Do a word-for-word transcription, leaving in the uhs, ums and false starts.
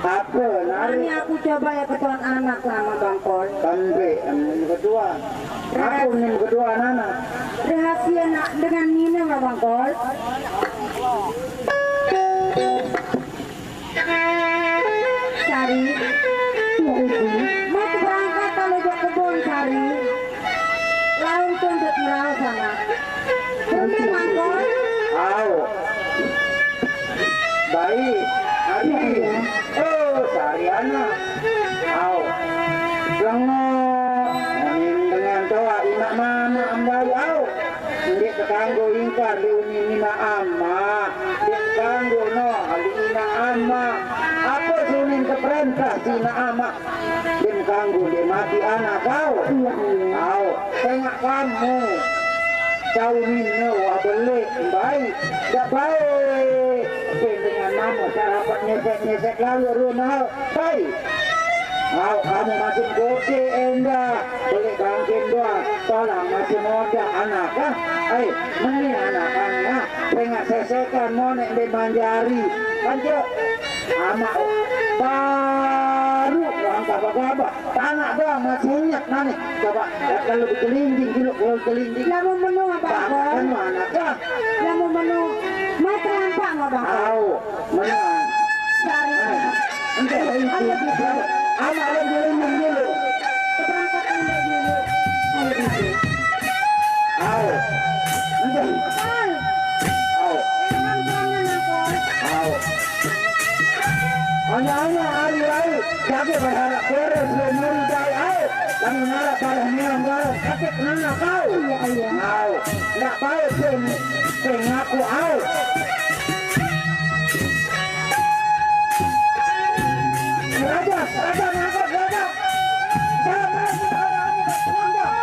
Apa, Nari? Ini aku coba ya ketuan anak lama, Bang Pol. Sampai, em, kedua. Aku ini kedua anak. Rahasia nak dengan Nina, Bang Pol. Sari. Mau berangkat kalau ke kebun, Sari. Laun tuntut merau sana. Tuntut mangkon. Au. Baik. Hari. Oh, Sariana. Au. Lengo. Dengan toa inak mama ambai au. Ndik tekanggo ingkar di uni nina ama. Ndik tekanggo no, di ina ama. Apa sunin keperintah si ina ama? Ndik tekanggo, ndik mati anak kau. Iya, iya. Kau, tengok kamu. Kau nina wah belik, baik. Ndak baik. Dengan mama sarapat nyesek-nyesek lalu runal. Baik. Au, kamu masih bocil, endah. Boleh bangkit doang. Tolong masih muda anak, ah. Ai, meni anak kami, ah. Pengak saya Sekan monek de manjari. Kan, Cok? Amak, oh. Baru uang gaba-gaba. Tanah doang masih inyak, nani. Coba, ya, kalau digelinding dulu, kalau digelinding. Lamun menu apa, Bang? Kan mana, Bang? Lamun menu, mau terlampak mau, Bang? Au, menu. Dari. Enggak, ayo, ayo, ayo. Anak lo gelinding dulu. Keberangkatan dulu. Ayo, Bang. Au. Enggak. Bang. Au. Jangan jangan aku. Au. Hanya-hanya hari lalu, jaga berharap beres, lo muri dari au. Kami ngarap barang niang barang, sakit nana kau. Iya, iya. Au. Nggak baik sih, sih ngaku au. Raja, raja, ngangkat raja. Jangan, jangan, jangan, jangan, jangan.